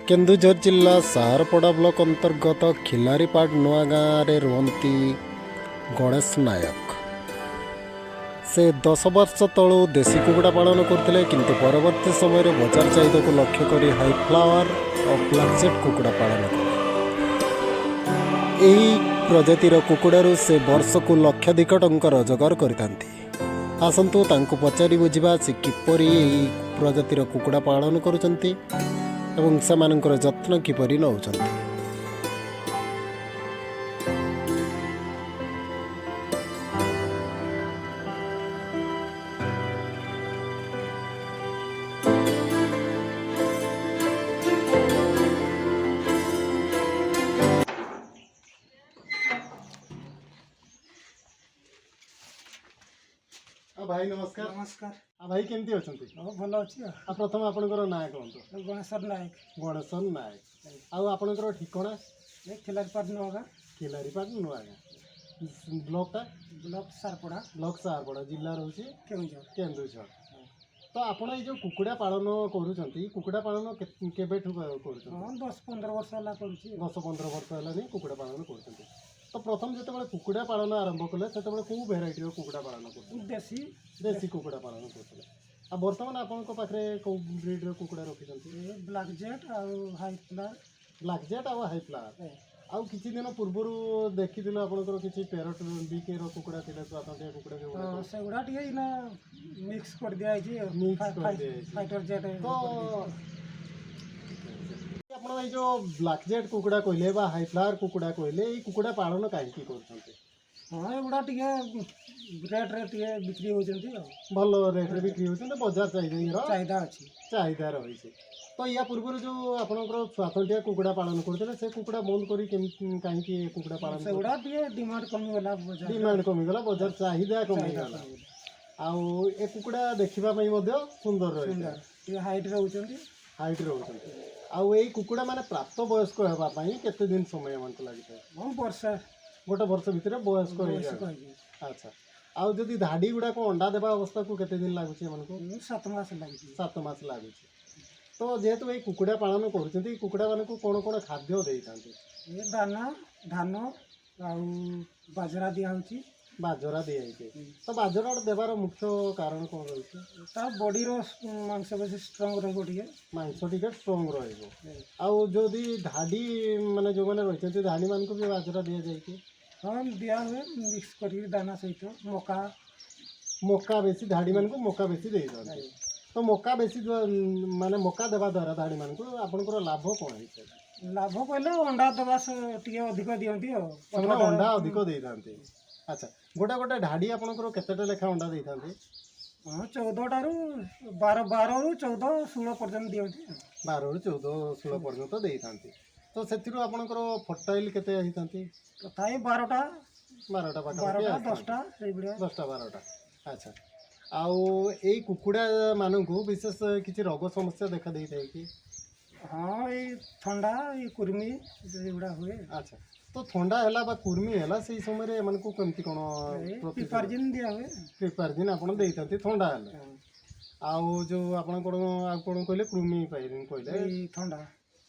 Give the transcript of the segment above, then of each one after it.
କେନ୍ଦୁଝର ଜିଲ୍ଲା ସାହାରପଡ଼ା ବ୍ଲକ ଅନ୍ତର୍ଗତ ଖିଲାରୀପାଟ ନୂଆ ଗାଁରେ ରୁହନ୍ତି ଗଣେଶ ନାୟକ। ସେ 10 ବର୍ଷ ତଳୁ ଦେଶୀ କୁକୁଡ଼ା ପାଳନ କରୁଥିଲେ, କିନ୍ତୁ ପରବର୍ତ୍ତୀ ସମୟରେ ବଜାର ଚାହିଦାକୁ ଲକ୍ଷ୍ୟ କରି ହାଇ ଫ୍ଲାୟର ଓ ବ୍ଲାକଜେଟ୍ କୁକୁଡ଼ା ପାଳନ କଲେ। ଏହି ପ୍ରଜାତିର କୁକୁଡ଼ାରୁ ସେ ବର୍ଷକୁ ଲକ୍ଷାଧିକ ଟଙ୍କା ରୋଜଗାର କରିଥାନ୍ତି। ଆସନ୍ତୁ ତାଙ୍କୁ ପଚାରି ବୁଝିବା, ସେ କିପରି ଏହି ପ୍ରଜାତିର କୁକୁଡ଼ା ପାଳନ କରୁଛନ୍ତି ଏବଂ ସେମାନଙ୍କର ଯତ୍ନ କିପରି ନେଉଛନ୍ତି। ଭାଇ, ନମସ୍କାର। ନମସ୍କାର। ଆଉ ଭାଇ, କେମିତି ଅଛନ୍ତି? ହଁ, ଭଲ ଅଛି ଆଉ। ଆଉ ପ୍ରଥମେ ଆପଣଙ୍କର ନାଁ କୁହନ୍ତୁ। ଗଣେଶ୍ୱର ନାୟକ। ଗଣେଶନ ନାୟକ। ଆଉ ଆପଣଙ୍କର ଠିକଣା? ଏ ଖିଲାରୀପାଟ ନୂଆଗାଁ। ଖିଲାରୀପାଟ ନୂଆଗାଁ, ବ୍ଲକଟା? ବ୍ଲକ ସାରପଡ଼ା। ବ୍ଲକ ସାରପଡ଼ା, ଜିଲ୍ଲା ରହୁଛି କେଉଁଝର। କେନ୍ଦୁଝର। ତ ଆପଣ ଏଇ ଯେଉଁ କୁକୁଡ଼ା ପାଳନ କରୁଛନ୍ତି, କୁକୁଡ଼ା ପାଳନ କେବେଠୁ କରୁଛନ୍ତି? ହଁ, 10-15 ବର୍ଷ ହେଲା କରୁଛି ଆଉ। 10-15 ବର୍ଷ ହେଲାଣି କୁକୁଡ଼ା ପାଳନ କରୁଛନ୍ତି। ତ ପ୍ରଥମ ଯେତେବେଳେ କୁକୁଡ଼ା ପାଳନ ଆରମ୍ଭ କଲେ, ସେତେବେଳେ କେଉଁ ଭେରାଇଟିର କୁକୁଡ଼ା ପାଳନ କରୁଥିଲେ? ଦେଶୀ। ଦେଶୀ କୁକୁଡ଼ା ପାଳନ କରୁଥିଲେ। ଆଉ ବର୍ତ୍ତମାନ ଆପଣଙ୍କ ପାଖରେ କେଉଁ ବ୍ରିଡ଼ର କୁକୁଡ଼ା ରଖିଛନ୍ତି? ଏ ବ୍ଲାକ୍ ଜେଟ୍ ଆଉ ହାଇ ଫ୍ଲାୟର। ବ୍ଲାକ୍ ଜେଟ୍ ଆଉ ହାଇ ଫ୍ଲାୟର। ଆଉ କିଛି ଦିନ ପୂର୍ବରୁ ଦେଖିଥିଲୁ, ଆପଣଙ୍କର କିଛି ପେରଟ ବିକେର କୁକୁଡ଼ା ଥିଲା, ସ୍ୱାତନ୍ତ୍ରିଆ କୁକୁଡ଼ା ହଁ। ଯେଉଁଗୁଡ଼ାକ। ସେଗୁଡ଼ା ଟିକେ ଏଇନା ମିକ୍ସ କରିଦିଆହେଇଛି। Mix କରିଦିଆହେଇଛି। Fighter jet. ତ ଆପଣ ଏଇ ଯେଉଁ ବ୍ଲାକ୍ ଜେଟ୍ କୁକୁଡ଼ା କହିଲେ ବା ହାଇ ଫ୍ଲାୟର କୁକୁଡ଼ା କହିଲେ, ଏଇ କୁକୁଡ଼ା ପାଳନ କାହିଁକି କରୁଛନ୍ତି? ହଁ, ଏଗୁଡ଼ା ଟିକେ ରେଟ୍ରେ ଟିକେ ବିକ୍ରି ହେଉଛନ୍ତି ଆଉ। ଭଲ ରେଟ୍ରେ ବିକ୍ରି ହେଉଛନ୍ତି, ବଜାର ଚାହିଦା ର ଚାହିଦା ଅଛି। ଚାହିଦା ରହିଛି। ତ ୟା ପୂର୍ବରୁ ଯେଉଁ ଆପଣଙ୍କର ସ୍ୱାତନ୍ତ୍ରିଆ କୁକୁଡ଼ା ପାଳନ କରୁଥିଲେ, ସେ କୁକୁଡ଼ା ବନ୍ଦ କରି କେମିତି, କାହିଁକି ଏ କୁକୁଡ଼ା ପାଳନ? ସେଗୁଡ଼ା ଟିକେ ଡିମାଣ୍ଡ କମିଗଲା ବଜାର। ଡିମାଣ୍ଡ କମିଗଲା, ବଜାର ଚାହିଦା ଚାହିଦା କମିଗଲା। କମିଗଲା। ଆଉ ଏ କୁକୁଡ଼ା ଦେଖିବା ପାଇଁ ମଧ୍ୟ ସୁନ୍ଦର ରହିଥାଏ। ସୁନ୍ଦର, ଟିକେ ହାଇଟ୍ ରହୁଛନ୍ତି। ହାଇଟ୍ ରହୁଛନ୍ତି। ଆଉ ଏଇ କୁକୁଡ଼ା ମାନେ ପ୍ରାପ୍ତ ବୟସ୍କ ହେବା ପାଇଁ କେତେ ଦିନ ସମୟ ଏମାନଙ୍କୁ ଲାଗିଥାଏ? ହଁ, ବର୍ଷା। ଗୋଟେ ବର୍ଷ ଭିତରେ ବୟସ୍କ ବୟସ୍କ ହେଇଯାଏ। ହେଇଯିବ। ଆଚ୍ଛା, ଆଉ ଯଦି ଧାଡ଼ି ଗୁଡ଼ାକ ଅଣ୍ଡା ଦେବା ଅବସ୍ଥାକୁ କେତେ ଦିନ ଲାଗୁଛି ଏମାନଙ୍କୁ? 7 ମାସ ଲାଗୁଛି। 7 ମାସ ଲାଗୁଛି। ତ ଯେହେତୁ ଏଇ କୁକୁଡ଼ା ପାଳନ କରୁଛନ୍ତି, ଏଇ କୁକୁଡ଼ାମାନଙ୍କୁ କ'ଣ କ'ଣ ଖାଦ୍ୟ ଦେଇଥାନ୍ତି? ଏ ଦାନା, ଧାନ ଆଉ ବାଜରା ଦିଆହେଉଛି। ବାଜରା ଦିଆଯାଇଛି। ତ ବାଜରା ଦେବାର ମୁଖ୍ୟ କାରଣ କ'ଣ ରହିଛି? ତା ବଡ଼ିର ମାଂସ ବେଶୀ ଷ୍ଟ୍ରଙ୍ଗ ରହିବ ଟିକେ। ମାଂସ ଟିକେ ଷ୍ଟ୍ରଙ୍ଗ ରହିବ। ଆଉ ଯଦି ଧାଡ଼ି ମାନେ ଯେଉଁମାନେ ରହିଛନ୍ତି, ଧାଡ଼ିମାନଙ୍କୁ ବି ବାଜରା ଦିଆଯାଇଛି? ହଁ, ଦିଆ ହୁଏ, ମିକ୍ସ କରିକି ଦାନା ସହିତ ମକା। ମକା ବେଶୀ, ଧାଡ଼ିମାନଙ୍କୁ ମକା ବେଶୀ ଦେଇଥାନ୍ତି। ତ ମକା ବେଶୀ ମାନେ ମକା ଦେବା ଦ୍ୱାରା ଧାଡ଼ିମାନଙ୍କୁ ଆପଣଙ୍କର ଲାଭ କ'ଣ ହେଇଥାଏ? ଲାଭ କହିଲେ ଅଣ୍ଡା ଦେବା ସେ ଟିକେ ଅଧିକ ଦିଅନ୍ତି ଆଉ। ସେମାନେ ଅଣ୍ଡା ଅଧିକ ଦେଇଥାନ୍ତି। ଆଚ୍ଛା, ଗୋଟେ ଗୋଟେ ଧାଡ଼ି ଆପଣଙ୍କର କେତେଟା ଲେଖା ଅଣ୍ଡା ଦେଇଥାନ୍ତି? ହଁ, 14ଟାରୁ 12, 12ରୁ 14, 16 ପର୍ଯ୍ୟନ୍ତ ଦିଅନ୍ତି ଆଉ। 12ରୁ 14, 16 ପର୍ଯ୍ୟନ୍ତ ଦେଇଥାନ୍ତି। ତ ସେଥିରୁ ଆପଣଙ୍କର ଫର୍ଟାଇଲ୍ କେତେ ହେଇଥାନ୍ତି? ତଥାପି 12ଟା। 12ଟା ପାଖାପାଖି 12ଟା। ଆସିଥାନ୍ତି। 10ଟା, ସେଇଭଳିଆ। 10ଟା, 12ଟା। ଆଚ୍ଛା, ଆଉ ଏଇ କୁକୁଡ଼ାମାନଙ୍କୁ ବିଶେଷ କିଛି ରୋଗ ସମସ୍ୟା ଦେଖା ଦେଇଥାଏ କି? ହଁ, ଏଇ ଥଣ୍ଡା, ଏଇ କୁର୍ମି, ଏଇଗୁଡ଼ା ହୁଏ। ଆଚ୍ଛା, ତ ଥଣ୍ଡା ହେଲା ବା କୁର୍ମି ହେଲା, ସେଇ ସମୟରେ ଏମାନଙ୍କୁ କେମିତି କ'ଣ? ଏଇ ପିପାରଜିନ୍ ଦିଆ ହୁଏ। ପ୍ରିପାରଜିନ୍ ଆପଣ ଦେଇଥାନ୍ତି ଥଣ୍ଡା ହେଲେ। ହଁ। ଆଉ ଯେଉଁ ଆପଣ କ'ଣ, ଆଉ କ'ଣ କହିଲେ, କୃମି ପାଇଁ କହିଲେ? ଏଇ ଥଣ୍ଡା।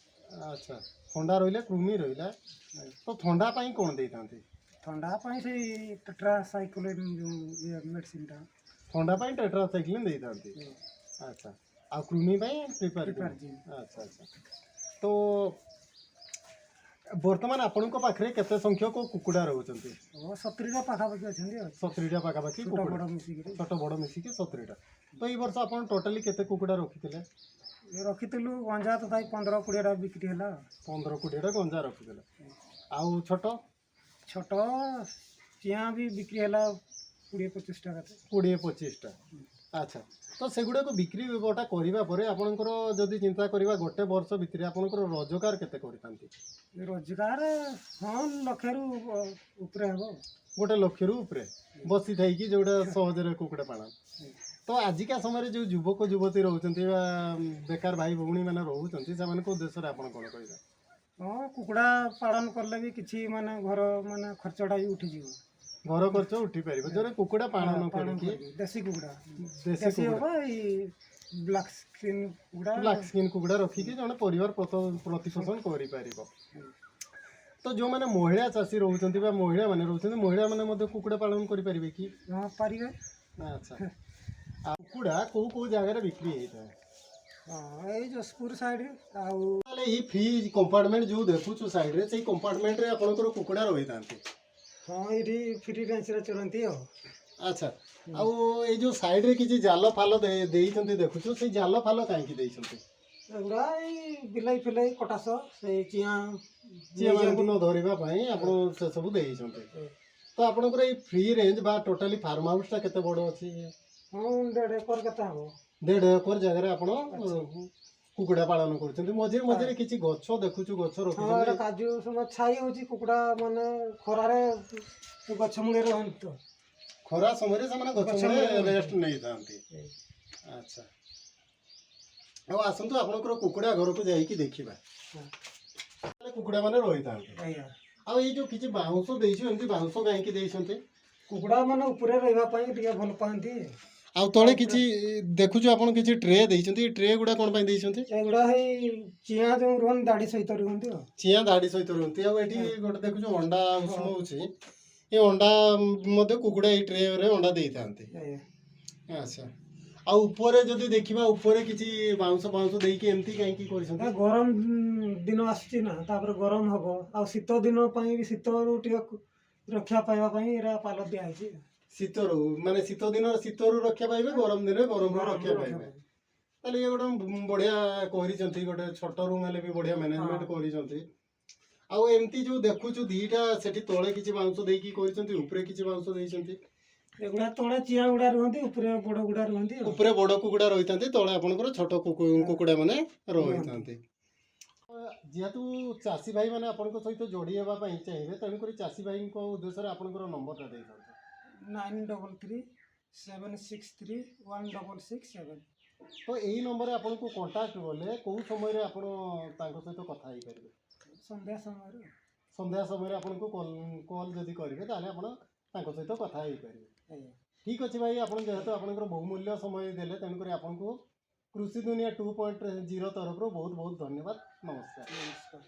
ଆଚ୍ଛା, ଥଣ୍ଡା ରହିଲେ, କୃମି ରହିଲା, ତ ଥଣ୍ଡା ପାଇଁ କ'ଣ ଦେଇଥାନ୍ତି? ଥଣ୍ଡା ପାଇଁ ସେଇ ଟେଟ୍ରାସାଇକ୍ଲିନ୍ ଯେଉଁ ଇଏ ମେଡ଼ିସିନଟା। ଥଣ୍ଡା ପାଇଁ ଟେଟ୍ରାସାଇକ୍ଲିନ୍ ଦେଇଥାନ୍ତି। ଆଚ୍ଛା, ଆଉ କୃମି ପାଇଁ ପ୍ରିପାରଜିନ୍। ପ୍ରିପାରଜିନ୍। ଆଚ୍ଛା, ତ ବର୍ତ୍ତମାନ ଆପଣଙ୍କ ପାଖରେ କେତେ ସଂଖ୍ୟକ କୁକୁଡ଼ା ରହୁଛନ୍ତି? ଓ 70ଟା ପାଖାପାଖି ଅଛନ୍ତି ଆଉ। 70ଟା ପାଖାପାଖି ଛୋଟ କୁକୁଡ଼ା। ବଡ଼ ମିଶିକିରି। ଛୋଟ ବଡ଼ ମିଶିକି 70ଟା। ତ ଏଇ ବର୍ଷ ଆପଣ ଟୋଟାଲି କେତେ କୁକୁଡ଼ା ରଖିଥିଲେ? ଏ ରଖିଥିଲୁ ଗଞ୍ଜା, ତଥାପି 15-20ଟା ବିକ୍ରି ହେଲା। 15-20ଟା ଗଞ୍ଜା ରଖିଥିଲେ। ଆଉ ଛୋଟ? ଛୋଟ ଚିଆଁ ବି ବିକ୍ରି ହେଲା 20-25ଟା କେତେ। 20-25ଟା। ଆଚ୍ଛା, ତ ସେଗୁଡ଼ାକୁ ବିକ୍ରି ବଟା କରିବା ପରେ ଆପଣଙ୍କର ଯଦି ଚିନ୍ତା କରିବା, ଗୋଟେ ବର୍ଷ ଭିତରେ ଆପଣଙ୍କର ରୋଜଗାର କେତେ କରିଥାନ୍ତି? ରୋଜଗାର, ହଁ, ଲକ୍ଷେରୁ ଉପରେ ହେବ। ଗୋଟେ ଲକ୍ଷରୁ ଉପରେ, ବସିଥାଇକି ଯେଉଁଟା ସହଜରେ କୁକୁଡ଼ା ପାଳନ। ତ ଆଜିକା ସମୟରେ ଯେଉଁ ଯୁବକ ଯୁବତୀ ରହୁଛନ୍ତି ବା ବେକାର ଭାଇ ଭଉଣୀମାନେ ରହୁଛନ୍ତି, ସେମାନଙ୍କ ଉଦ୍ଦେଶ୍ୟରେ ଆପଣ କ'ଣ କହିବେ? ହଁ, କୁକୁଡ଼ା ପାଳନ କଲେ ବି କିଛି ମାନେ ଘର ମାନେ ଖର୍ଚ୍ଚଟା ବି ଉଠିଯିବ। ଘର ଖର୍ଚ୍ଚ ଉଠି ପାରିବ ଯେଉଁଟା କୁକୁଡ଼ା ପାଳନ ପାଳନ କରିକି। କରିକି, ଦେଶୀ କୁକୁଡ଼ା। ଦେଶୀ ଦେଶୀ କୁକୁଡ଼ା। ହବ, ଏଇ ବ୍ଲାକ୍ ସ୍କିନ୍ କୁକୁଡ଼ା। ବ୍ଲାକ୍ ସ୍କିନ୍ କୁକୁଡ଼ା ରଖିକି ଜଣେ ପରିବାର ପ୍ରତିପୋଷଣ କରିପାରିବ। ତ ଯେଉଁମାନେ ମହିଳା ଚାଷୀ ରହୁଛନ୍ତି ବା ମହିଳାମାନେ ରହୁଛନ୍ତି, ମହିଳାମାନେ ମଧ୍ୟ କୁକୁଡ଼ା ପାଳନ କରିପାରିବେ କି? ହଁ, ପାରିବେ। ଆଚ୍ଛା, ଆଉ କୁକୁଡ଼ା କୋଉ କୋଉ ଜାଗାରେ ବିକ୍ରି ହେଇଥାଏ? ହଁ, ଏଇ ଯଶପୁର ସାଇଡ଼୍ ଆଉ ତାହେଲେ ଏଇ ଫ୍ରିଜ୍ କମ୍ପାର୍ଟମେଣ୍ଟ ଯେଉଁ ଦେଖୁଛୁ ସାଇଡ଼୍ରେ, ସେଇ କମ୍ପାର୍ଟମେଣ୍ଟରେ ଆପଣଙ୍କର କୁକୁଡ଼ା ରହିଥାନ୍ତି? ହଁ, ଏଇଠି ଫ୍ରି ରେଞ୍ଜରେ ଚରନ୍ତି ଆଉ। ଆଚ୍ଛା, ଆଉ ଏଇ ଯେଉଁ ସାଇଡ଼୍ରେ କିଛି ଜାଲ ଫାଲ ଦେଇଛନ୍ତି ଦେଖୁଛୁ, ସେଇ ଜାଲ ଫାଲ କାହିଁକି ଦେଇଛନ୍ତି? ଏଗୁଡ଼ା ଏଇ ବିଲେଇ ଫିଲେଇ, କଟାସ, ସେଇ ଚିଆଁ। ଚିଆଁମାନଙ୍କୁ ନ ଧରିବା ପାଇଁ ଆପଣ ସେସବୁ ଦେଇଛନ୍ତି। ତ ଆପଣଙ୍କର ଏଇ ଫ୍ରି ରେଞ୍ଜ ବା ଟୋଟାଲି ଫାର୍ମ ହାଉସଟା କେତେ ବଡ଼ ଅଛି? ହଁ, 1.5 ଏକର କେତେ ହବ। 1.5 ଏକର ଜାଗାରେ ଆପଣ କୁକୁଡ଼ା ପାଳନ କରୁଛନ୍ତି। ମଝିରେ ମଝିରେ କିଛି ଗଛ ଦେଖୁଛୁ, ଗଛ ହଁ, ଏଇଟା ରଖୁଛନ୍ତି। କାଜୁ ସମୟ ଛାଇ ହେଉଛି। କୁକୁଡ଼ା ମାନେ ଖରାରେ ଗଛ ମୂଳରେ ରହନ୍ତି ତ। ଖରା ସମୟରେ ସେମାନେ ଗଛ ଗଛ ମୂଳେ ମୂଳେ ରେଷ୍ଟ ନେଇଥାନ୍ତି। ଆଚ୍ଛା, ଆଉ ଆସନ୍ତୁ ଆପଣଙ୍କର କୁକୁଡ଼ା ଘରକୁ ଯାଇକି ଦେଖିବା। ତାହେଲେ କୁକୁଡ଼ା ମାନେ ରହିଥାନ୍ତି? ଆଜ୍ଞା। ଆଉ ଏଇ ଯୋଉ କିଛି ବାଉଁଶ ଦେଇଛୁ, ଏମିତି ବାଉଁଶ କାହିଁକି ଦେଇଛନ୍ତି? କୁକୁଡ଼ା ମାନେ ଉପରେ ରହିବା ପାଇଁ ଟିକେ ଭଲ ପାଆନ୍ତି। ଆଉ ତଳେ କିଛି ଦେଖୁଛୁ ଆପଣ କିଛି ଟ୍ରେ ଦେଇଛନ୍ତି, ଏଇ ଟ୍ରେ ଗୁଡ଼ା କ'ଣ ପାଇଁ ଦେଇଛନ୍ତି? ଏଗୁଡ଼ା ହେଇ ଚିଆଁ ଯୋଉ ରୁହନ୍ତି, ଦାଢ଼ି ସହିତ ରୁହନ୍ତି ଆଉ। ଚିଆଁ ଧାଡ଼ି ସହିତ ରୁହନ୍ତି। ଆଉ ଏଠି ଗୋଟେ ଦେଖୁଛୁ ଅଣ୍ଡା ଉଷୁମ ହେଉଛି, ଏ ଅଣ୍ଡା ମଧ୍ୟ କୁକୁଡ଼ା ଏଇ ଟ୍ରେରେ ଅଣ୍ଡା ଦେଇଥାନ୍ତି। ଆଜ୍ଞା। ଆଚ୍ଛା, ଆଉ ଉପରେ ଯଦି ଦେଖିବା, ଉପରେ କିଛି ବାଉଁଶ ବାଉଁଶ ଦେଇକି ଏମିତି କାହିଁକି କରିଛନ୍ତି? ଏ ଗରମ ଦିନ ଆସୁଛି ନା, ତାପରେ ଗରମ ହବ, ଆଉ ଶୀତ ଦିନ ପାଇଁ ବି ଶୀତରୁ ଟିକେ ରକ୍ଷା ପାଇବା ପାଇଁ ଏରା ପାଲ ଦିଆହେଇଛି। ଶୀତରୁ, ମାନେ ଶୀତ ଦିନ ଶୀତରୁ ରକ୍ଷା ପାଇବେ, ଗରମ ଦିନରେ ଗରମରୁ ରକ୍ଷା ଗରମରୁ ପାଇବେ। ତାହେଲେ ଇଏ ଗୋଟେ ବଢିଆ କରିଛନ୍ତି, ଗୋଟେ ଛୋଟ ରୁମ୍ ହେଲେ ବି ବଢିଆ ମ୍ୟାନେଜମେଣ୍ଟ କରିଛନ୍ତି। ଆଉ ଏମିତି ଯୋଉ ଦେଖୁଛୁ ଦିଟା ସେଠି ତଳେ କିଛି ବାଉଁଶ ଦେଇକି କରିଛନ୍ତି, ଉପରେ କିଛି ବାଉଁଶ ଦେଇଛନ୍ତି। ଏଗୁଡ଼ା ତଳେ ଚିଆଁ ଗୁଡ଼ା ରୁହନ୍ତି, ଉପରେ ବଡ଼ ଗୁଡ଼ା ରୁହନ୍ତି ଆଉ। ଉପରେ ବଡ଼ କୁକୁଡ଼ା ରହିଥାନ୍ତି, ତଳେ ଆପଣଙ୍କର ଛୋଟ କୁକୁଡ଼ା ମାନେ ରହିଥାନ୍ତି। ଯେହେତୁ ଚାଷୀ ଭାଇ ମାନେ ଆପଣଙ୍କ ସହିତ ଯୋଡ଼ି ହେବା ପାଇଁ ଚାହିଁବେ, ତେଣୁକରି ଚାଷୀ ଭାଇଙ୍କ ଉଦ୍ଦେଶ୍ୟରେ ଆପଣଙ୍କର ନମ୍ବରଟା ଦେଇଥାନ୍ତୁ। 9337631667। ତ ଏଇ ନମ୍ବରରେ ଆପଣଙ୍କୁ କଣ୍ଟାକ୍ଟ କଲେ କେଉଁ ସମୟରେ ଆପଣ ତାଙ୍କ ସହିତ କଥା ହେଇପାରିବେ? ସନ୍ଧ୍ୟା ସମୟରେ। ସନ୍ଧ୍ୟା ସମୟରେ ଆପଣଙ୍କୁ କଲ୍ ଯଦି କରିବେ, ତାହେଲେ ଆପଣ ତାଙ୍କ ସହିତ କଥା ହେଇପାରିବେ। ଆଜ୍ଞା। ଠିକ୍ ଅଛି ଭାଇ, ଆପଣ ଯେହେତୁ ଆପଣଙ୍କର ବହୁମୂଲ୍ୟ ସମୟ ଦେଲେ, ତେଣୁକରି ଆପଣଙ୍କୁ କୃଷି ଦୁନିଆ 2.0 ତରଫରୁ ବହୁତ ବହୁତ ଧନ୍ୟବାଦ। ନମସ୍କାର। ନମସ୍କାର।